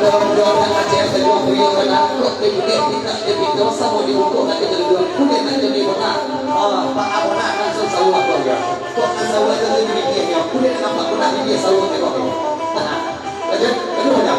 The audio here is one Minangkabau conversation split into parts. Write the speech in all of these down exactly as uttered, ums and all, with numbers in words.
Dalam jualan Aceh sajo pria bana, kok teh putih pintak teh pito, samo dibuko nan kita duduk. Kuliah nan jadi bona, ah, Pak Abona nan sasawa ko ya. Kok sasawa jadi bibia ya. Kuliah nampak bona bibia sawa tengok ya. Nah, lanjut, lanjut aja.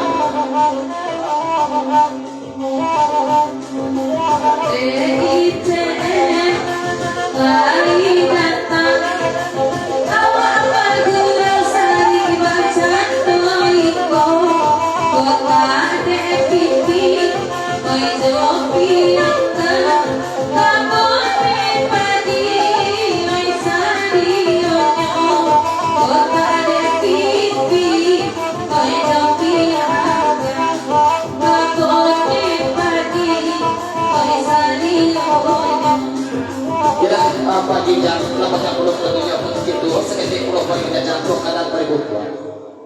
Yalah, ah, pagi jan, lah pacah pulo lagunyo, pun sakitu, saketek pulo pagi jan, tu kadang baribu buah.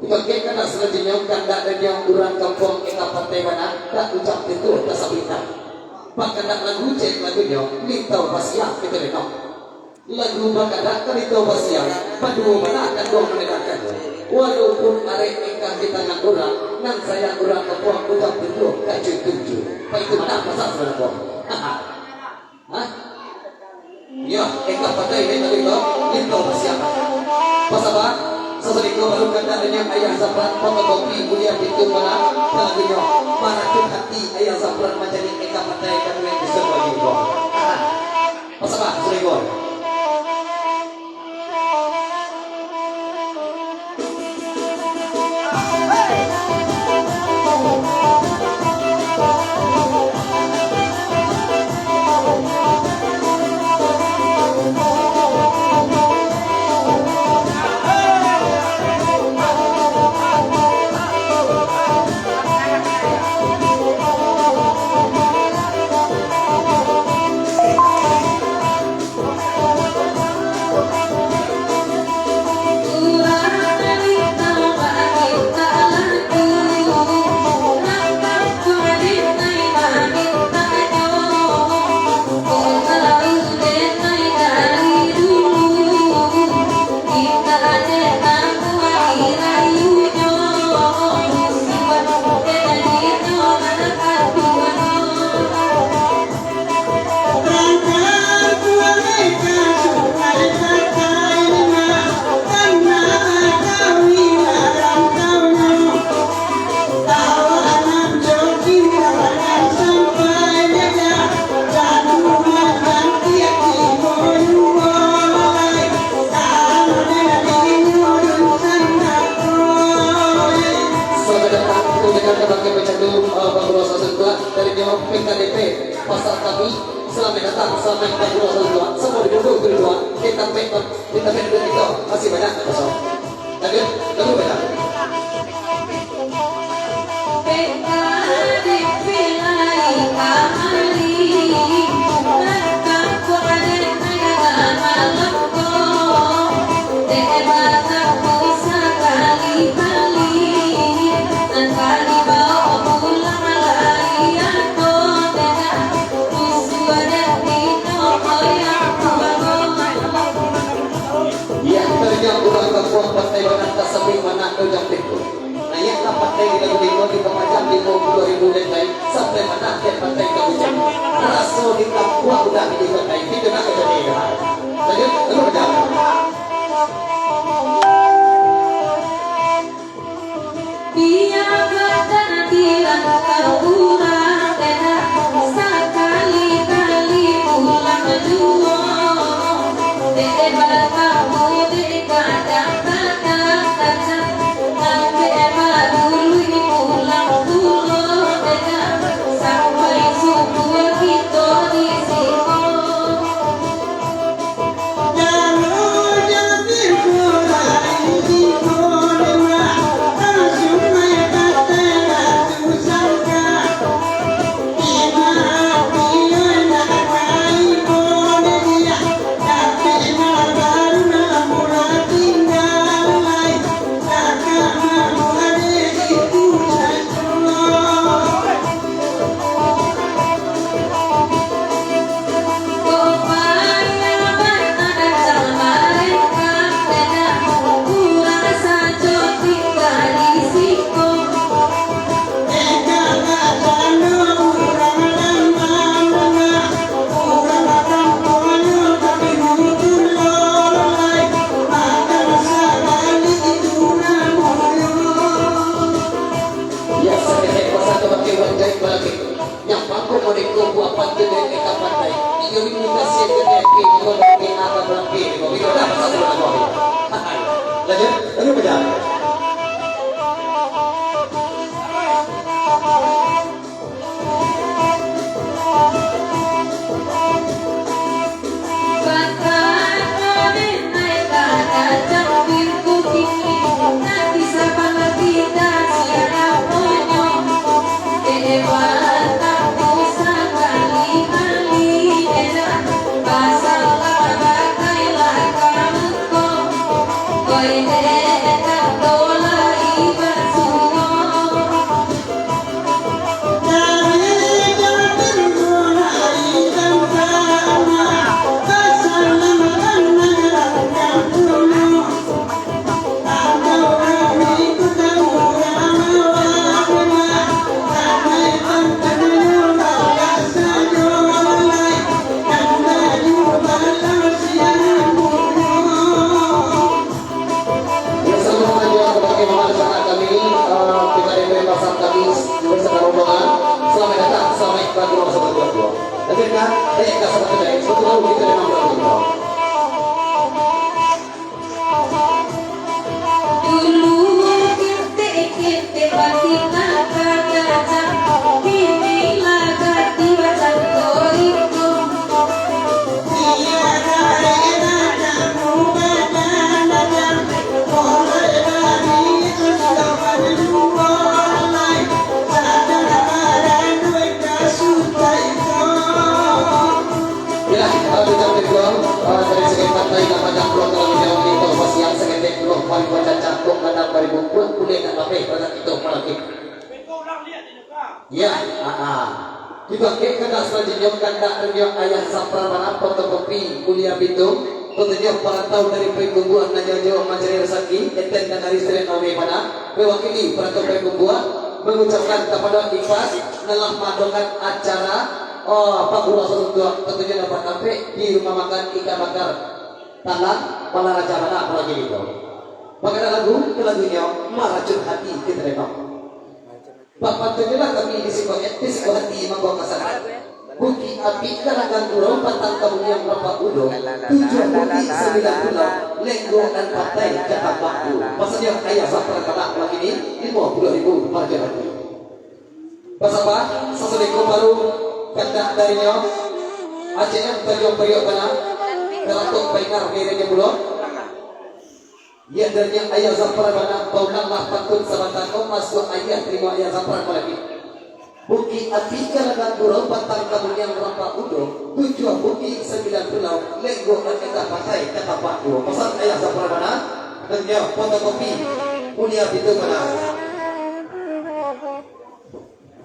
Dipakai kana salanjuiknyo, kandak denyo urang kampuang Eka Patai bana, dak ucap pintu, dak sapintak. Pakandak lagu, cek lagunyo, Lintau Basiang, kito dengar. Lagu bakadakkan itu basiang, baduo bana kanduang mandengakan. Walaupun arek ingkah di tangan urang, nan sayang urang kapuang ucap tujuh, kacuik tujuh. Baitu bana pasal saudara. Hah? Yo, ingkah patai dek lagu itu, itu basiang. Pasaba, sasadiko baru kandak dek ayah Zafran, fotokopi mulia pintu bana, lagunyo, maracun hati ayah Zafran manjadi ingkah patai kaduo yang bisa bagi. Pasaba, sasadiko. Selamat datang, undangan kabake pecandu, eh, Bang Bro Sasutua, dari Dewan P K D P Pasar Kami. Selamat datang, selamat datang, Bang Bro Sasutua. Semua duduk, duduk, duduk. Kita pe-, kita pe-, duduk itu. Masih banyak kosong. Lanjut, lagu banyak. Iya, terinyo urang kampuang Patai Banan tasabik manah dojang pintu. Naiak ka patai di lagu limo di pamajam limo puluah ribu detai, sampai manah dek patai ka bujang. Raso di kampuang udah di patai, itu nak kejadian. Lanjut, lagu pajam. Biar bakal bilang kau urang, sakali-kali pulang juo. Dek batamu, dek kadang-kadang kacang, angkek badului pulang pulo, dek sampai subuah kito di siko. Kami beserta rombongan, selamat datang, selamat bergurau, selamat bergurau. Hadirkan, naikkan satu kedai, satu baru kita dengan bergurau. Dulu ketek-ketek batin nan kadang, kini lah ganti macam koriko. Iyolah, kalau kita berjuang, eh, dari segi partai, lah banyak peluang dalam bidang itu, pasti yang seketek peluang paling bacaca, kok kadang baribu, buat kuliah nak lapeh, banyak itu, malam ini. Ya, ah, ah. Dibangkitkan dah selanjutnyo, kandak denyo Ayah Sapran bana, fotokopi kuliah Bitung, petunjuk parantau dari Payakumbuah nan jauah-jauah mancari rasaki, eten nan dari Seren Awe bana, mewakili parantau Payakumbuah, mengucapkan kapado ikhlas nan lah maadokan acara, oh, pagurasan untuak, tentunyo dapat tampek di rumah makan Ikan Bakar Talang, Balaraja bana, apolai kito. Bakana lagu, lagunyo Maracun Hati, kito tengok. Bapantunyolah kami di siko, eh, di siko hati mangko kasanang. Bukik api galangan gurau, batang kabungiang rampak udo, tujuah bukik sambilan pulau, Lenggo nan Patai ka tampak tu. Pasalnyo Ayah Sapran bana wakini limo puluah ribu marjo hati. Basabak, sasudah ko baru kandak darinyo, A C M Tanjuang Priok bana, karatok paingar dirinya pulo. Iyo, darinyo Ayah Sapran bana, baulanglah pantun sabanta ko, masuak ayah tarimo Ayah Sapran baliak. Bukik api galangan gurau, batang kabungiang rampak udo, tujuah bukik sambilan pulau, Lenggo nan Indah Patai ka tampak tu. Pasan Ayah Sapran bana, darinyo fotokopi kuliah Bitung bana.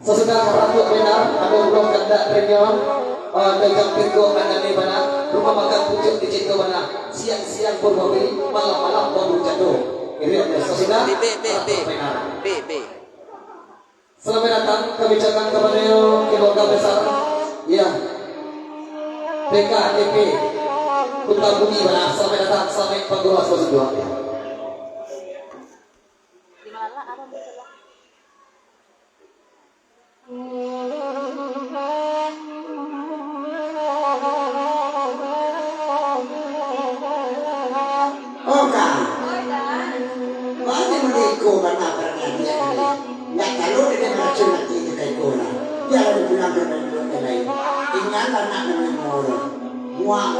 Sasudah ratuak bana, ado pulo kandak darinyo, eh, Dagang Piko Anane bana, rumah makan Pucuak di Cito bana, siang-siang babumburi, malam-malam babucando. Irian, sasudah ratuak bana. Selamat datang kami ucapkan kapado keluarga besar, ya, P K T P Kuta Budi bana, selamat datang, selamat pagurau sasudah. Oka, baa mode iko bana parangai anak ko. Ndak talu dek maracun ati dek iko lah. Bialah pulang ka rumah nan lain. Ingatlah nak mananyo. Muak.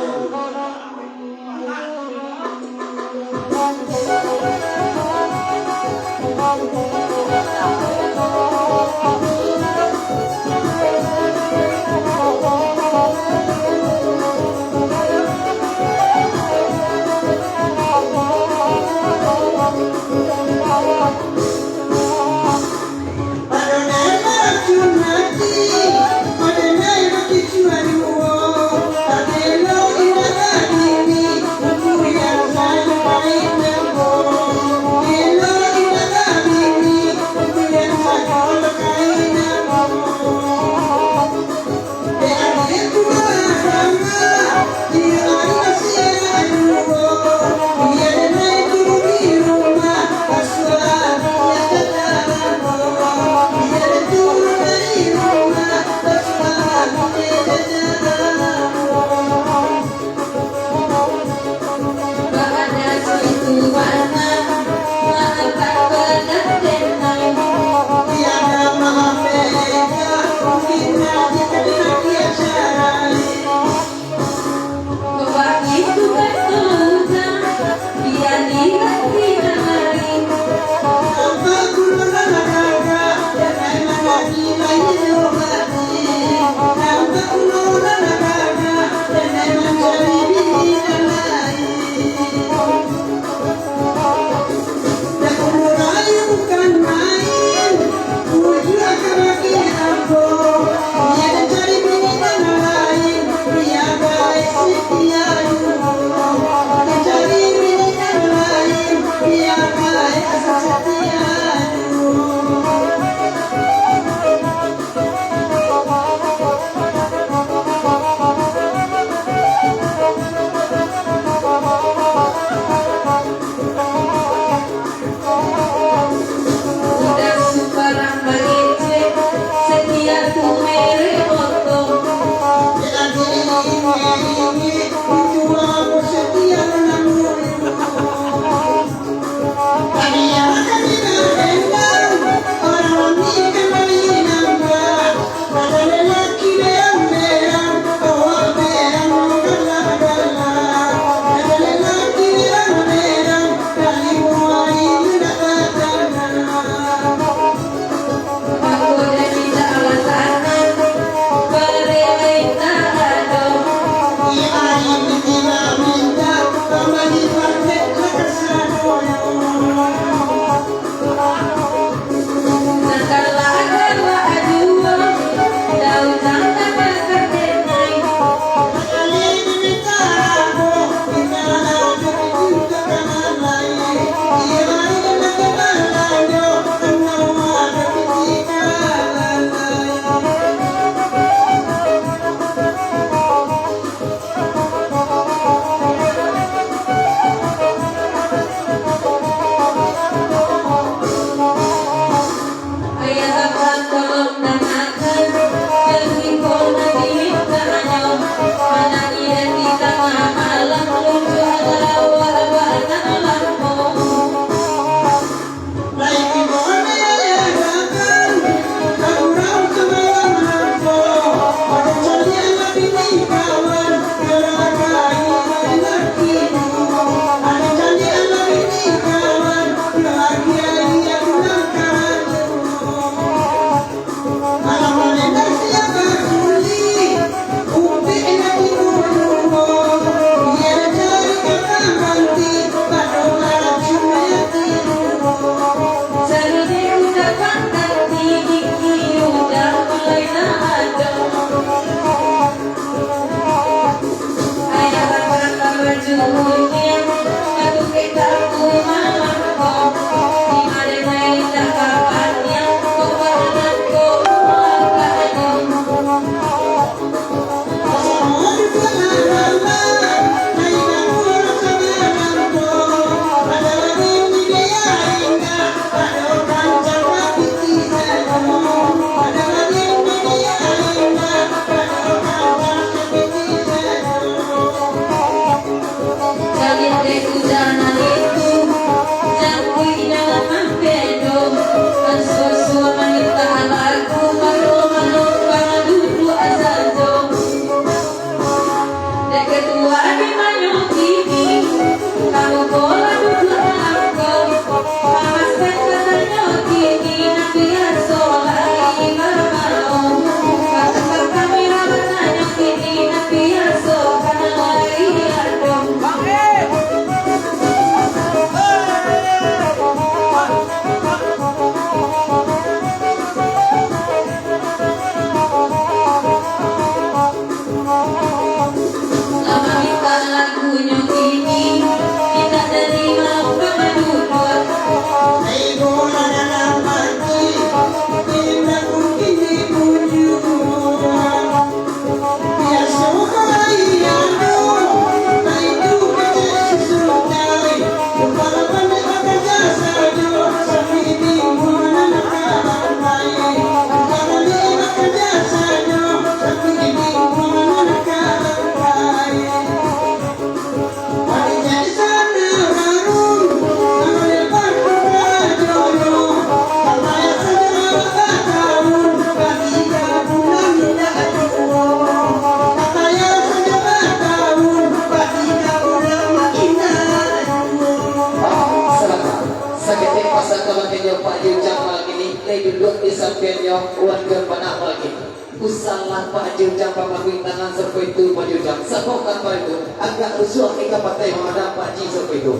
Wan Jon Panak lagi. Usahlah Pak Haji Ujang, Pak Magui tangan serupa itu Pak Haji Ujang. Sabab tanpa itu, agak rusuah ika patai mamadam Pak Haji serupa itu.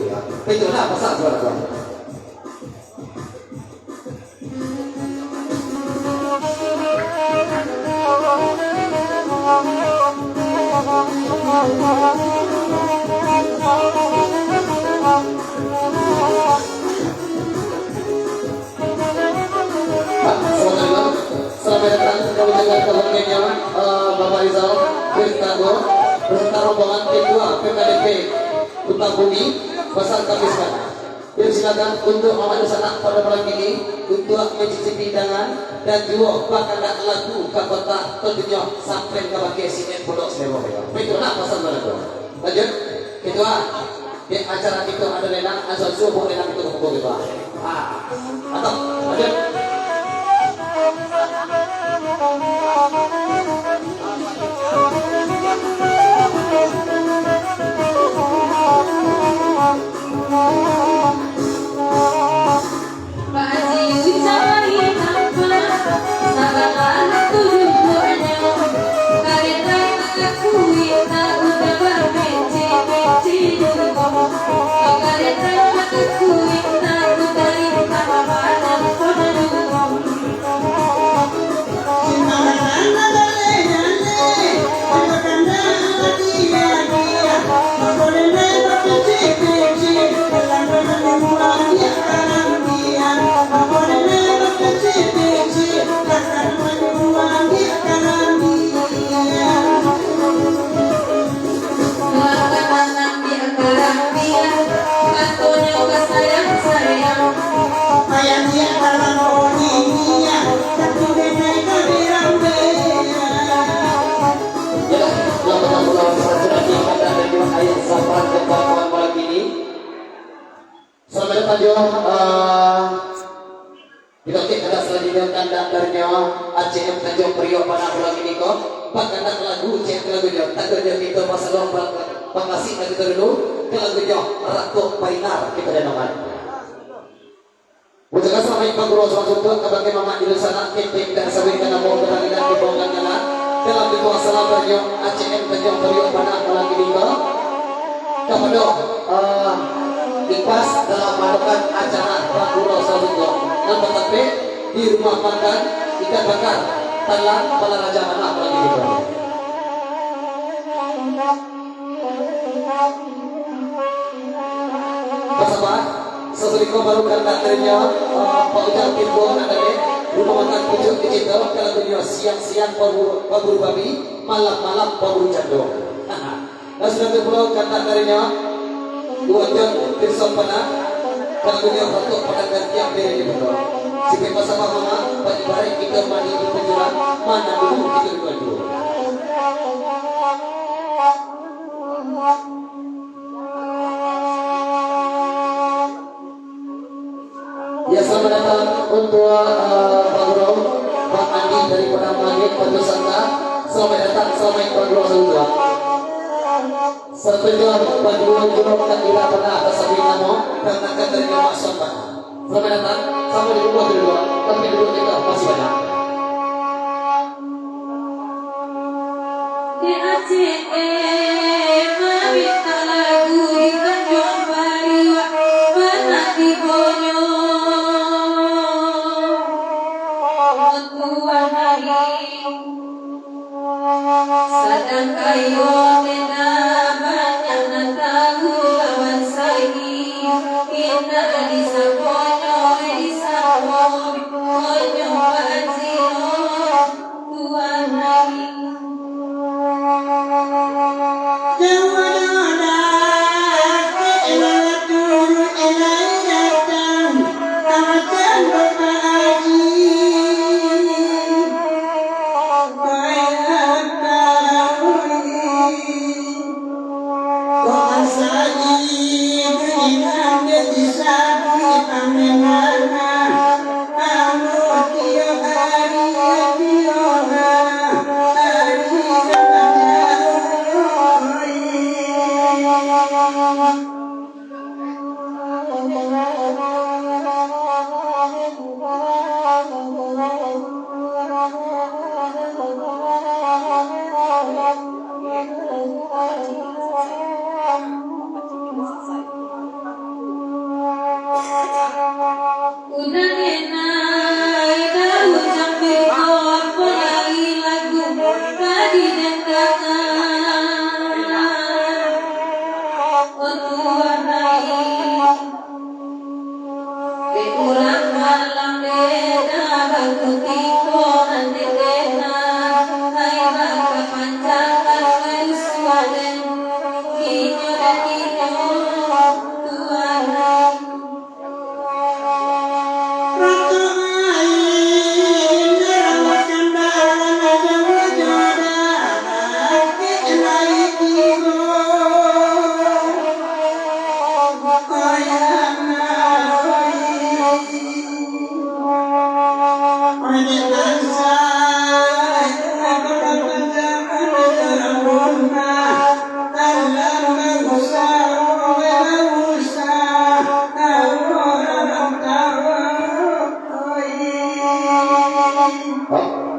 Itulah pasal suara tuan. Selamat datang, kami ucapkan kehormatannya, eh, Bapak Rizal Bertago, beserta rombongan Ketua P K D P Kota Bumi, Pasar Kamis Kota. Dipersilakan untuk Mamak Dunsanak pada malam kini untuk mencicipi hidangan dan juo bakandak lagu ka kota, tantunyo sampai ka bakeh sinen Pondok Salemo. Baiklah, pasal lagu. Lanjut, Ketua. Di acara kito ado lenang, asal subuh lenang kito kumpul, Ketua. Ah, atau, lanjut. Selamat datang jo, eh, Di lokek adat salanjuiknyo kandak darinyo A C M Tanjuang Priok Panak malam kini ko, bakandak lagu cek lagunyo, tagadonyo kito pasalong bang-, banglasik ka kito dulu, ka lagunyo Ratok Bainar kito dandangan. Ucapkan salamaik bagurau, salamaik suntuak kabake mamak di dunsanak, kepeng indak sabuikkan namo, urang indak dibaokan ngaran, dalam limo salam darinyo A C M Tanjuang Priok Panak malam kini ko. Kapado, eh, ikhlas dalam manampakkan acara bagurau salanjuiknyo nan batampek di rumah makan Ikan Bakar Talang Balaraja Manah Bali. Basapa, sasudah ko baru kandak darinyo, eh, Pak Ujang Timbo nak dari rumah makan Pucuk Digital, kalau dunia siang-siang paburu, paburu babi, malam-malam paburu cando. Nah, sudah tu pulo kandak darinyo, Wajan Pirsaud Panak, lagunyo Ratok Padang Gantiang diri di Bendo. Sipek basamo mama, bak ibaraik kito mandi di panjuran, mana dulu kito di panjuran. Ya, selamat datang untuk, eh, Pak Guru, Pak Andi dari Padang Langit, Batu Sangka. Selamat datang, selamat Pak Guru semua. Setelah Pak Guru Guru tak kira pernah atas sapi namo, karena kan dari nama Samba. Selamat datang, sama di rumah kedua, tapi dulu kita masih banyak. Di A C M, mintak lagu di Tanjuang Pariak, mananti bonyo. Tuan hari, sadang kayo tenda banyak nan tahu lawan saini, indak disaponyo, disaponyo Pak Haji.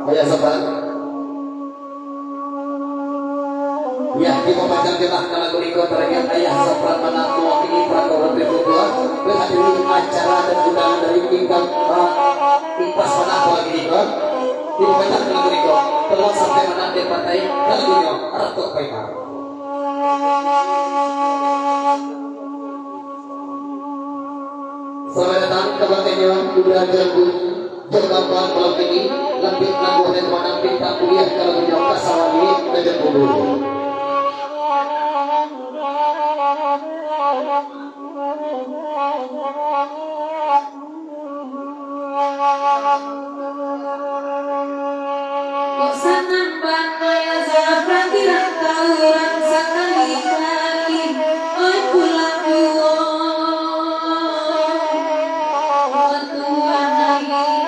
Ayah Safran. Yah, dipamanjang jelah ka lagu niko, taragiah Ayah Safran Manah mawakili Prako Roti Bubuah menghadiri acara dan undangan dari Impas, ah, Impas Manah mawakili niko. Dipamanjang ka lagu niko, Peluang Sampai Manah di Pantai, ka lagunyo Ratu Paima. Salamaik datang ka bakeh inyo, Duda Jambu, jo kawan-kawan malam kini, lampik lagu Nek Manang, pintak kuliah ka lagunyo Kasawali, Tanjung Bubun. Kok sanang bana ya Zafran, kirang ka urang sakali-kali, oi pulang juo, oi Tuan ai.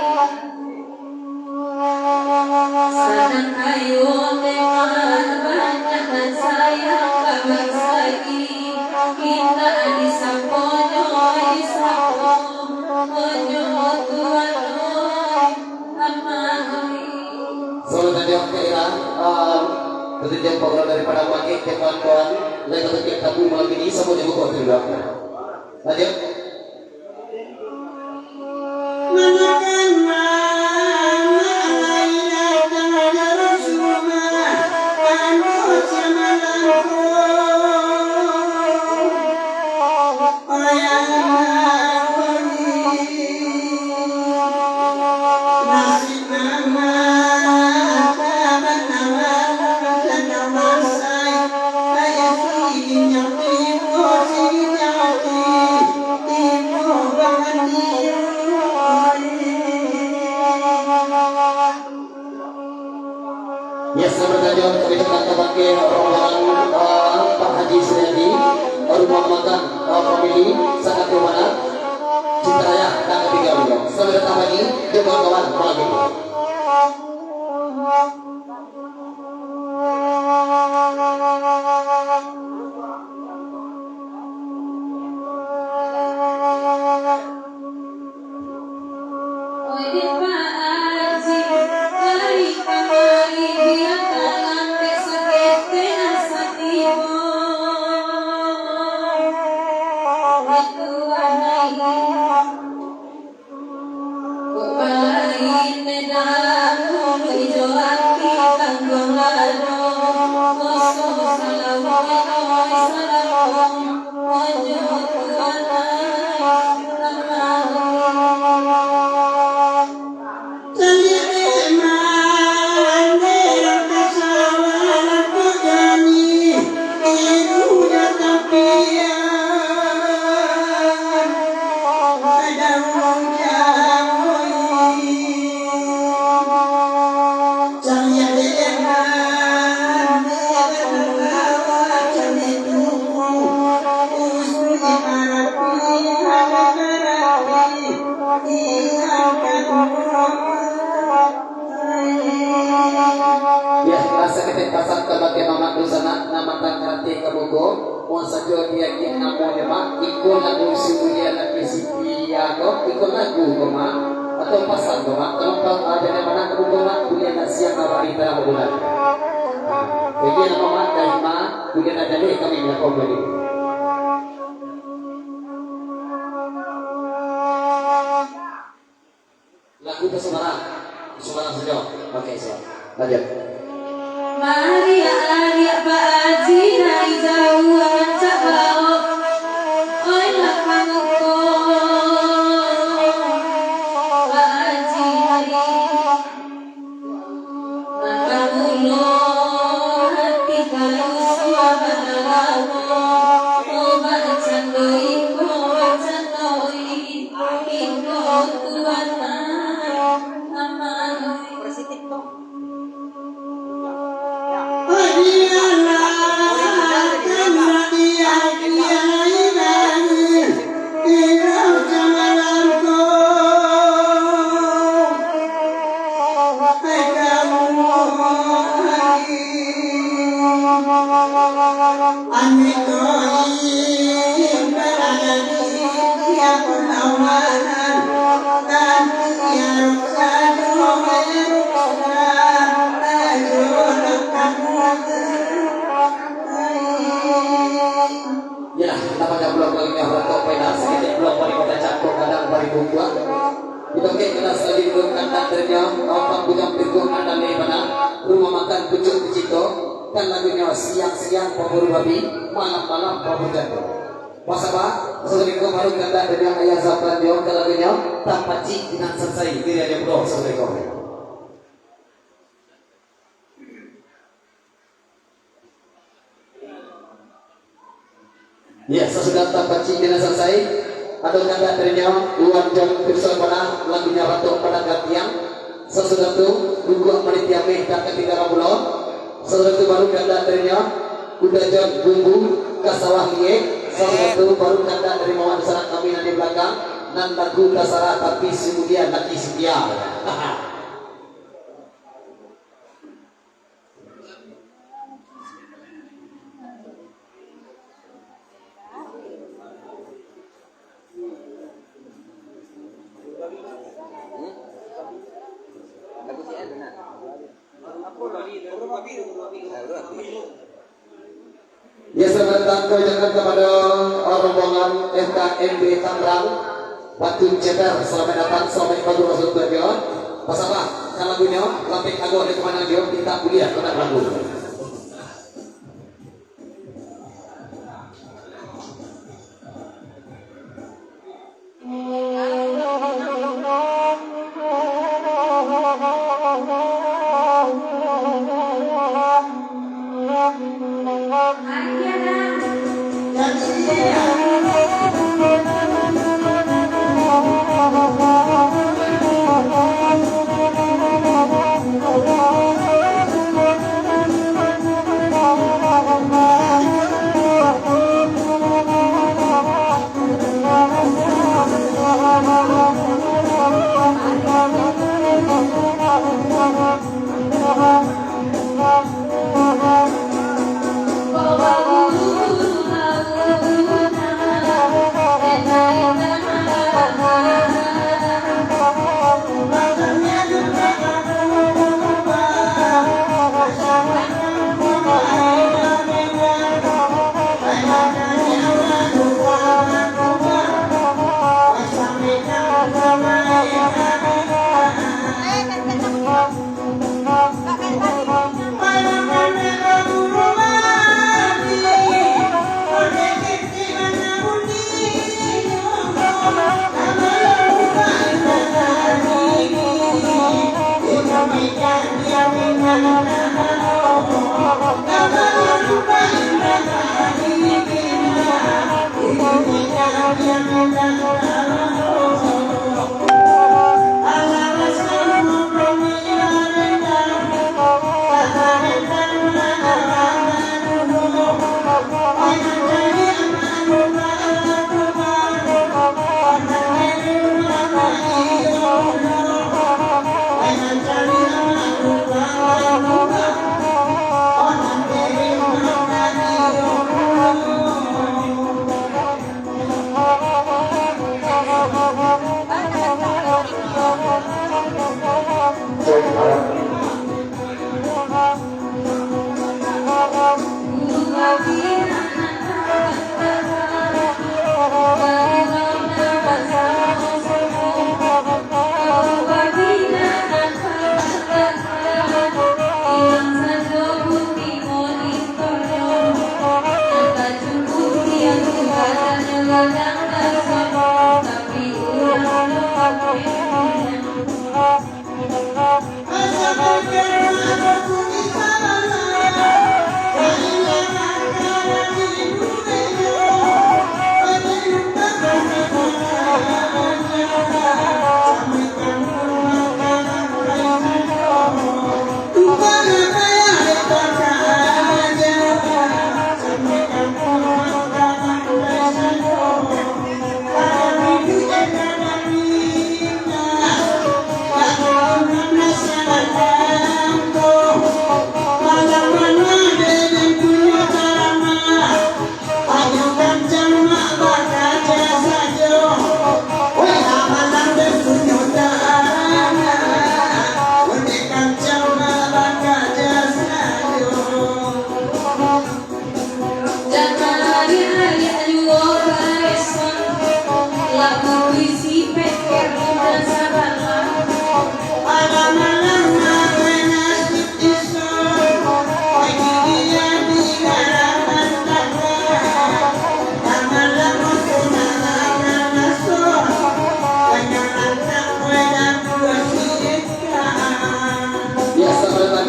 Sadang kayo memang banyak nan sayang ka bangsa i, indak disaponyo disapo, onyo Tuan oi, amah oi. Selamat datang ka Ira, ah, ketujuh program daripada Magik, kawan-kawan, lai ka tapiak tamu malam ini, samo di buku waktu juga. Lanjut. Manakan mama alai datang dari rumah, anu samalam ko. Ayah nasib mama, kaban mama, kena masai, ayah si nyaki, ko si nyaki. Ya, selamat datang kami ucapkan kabakeh rombongan, ah, Pak Haji Suryadi, rumah makan, ah, family, sangat bermakna. Cinta Raya, dan ketiga beliau. Selamat datang lagi, jumpa kawan, malam ini. Yah, saketek pasan kabakeh mamak dunsanak, nan mantang karati ka buku. Mo sajo diagiah namonyo, Mak, iko lagu si mulia laki Siti ko, iko lagu ko, Mak, atau pasan ko, Mak, tolong pa-, ah, jangan panah ka buku, Mak, buliah nak siang awak di tangah bulan. Agiah namo, Mak, dari Mak, buliah nak jaleh kami manyapok baliak. Lagu Pasumaran. Pasumaran sajo. Oke, siap. Lanjut. Mariak-ariak Pak Haji dari jauah rancak bao. Oi, lah kamu ko. Pak Haji. Makamulo hati kalusuah badalawo, oh, bacando iko, bacando iko, Tuhan ai, amai. Positif tu. Adialah, kan, adialah, adialah. Akhirnyo, tampak bujang pikuah nan damai bana, rumah makan pucuak dicinto, kan lagunyo siang-siang pamburu babi, malam-malam pamburu jando. Basaba, saudara ko baru kandak dek Ayah Zafran jo, kan lagunyo Tapacik Pinang Sansai, diri aja pulo, saudara ko. Ya, sasudah Tapacik Pinang Sansai, ado kandak darinyo, Iwan Jong Pirsaud Bana, lagunyo Ratok Padang Gantiang. Sasudah tu, Guguak Maniti Ameh, tak katinggalan pulo. Sasudah tu, baru kandak darinyo, Kuda Jong Bumbu ka Sawah Liek. Sasudah tu, baru kandak dari mamak dunsanak kami nan di balakang, nan lagu tasarah tapi si mulia laki setia. Ya, selamat datang kami ucapkan kepada rombongan F K M B Tangerang, Batu Ceper, selamat datang, selamat pagi, selamat pagi. Basaba, kalau lagunyo, lapik lagu dari kemana dia, kita kuliah, kena lagu.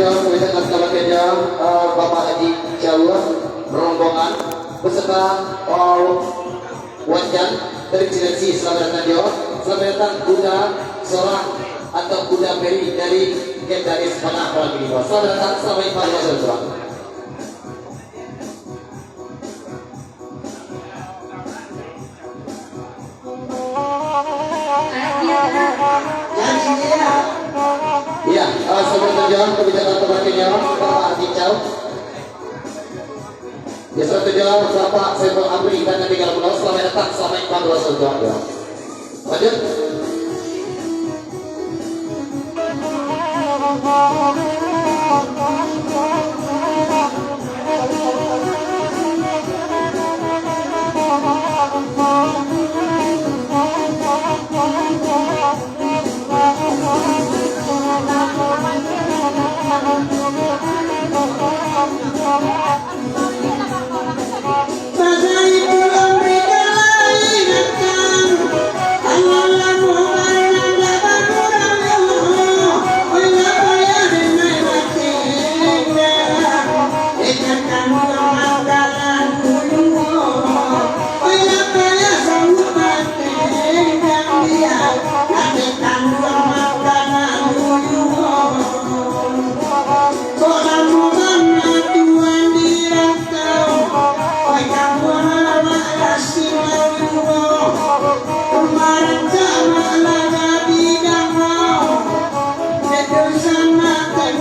Kami ucapkan selamat datang, eh, Bapak Haji Jauh, rombongan, beserta, eh, Wajan, Her Excellency, selamat datang jo. Selamat datang Bunda Sorah atau Bunda Mary dari Kendari Sepanah Malam Ini. Selamat datang, selamat datang, selamat datang. Iya, eh, sebelum terjawab kebijakan terakhirnya, Bapak Haji Cau. Ya, sebelum terjawab, Bapak Saiful Amri dan Nabi Galuh, selamat datang, selamat datang, selamat datang. Lanjut.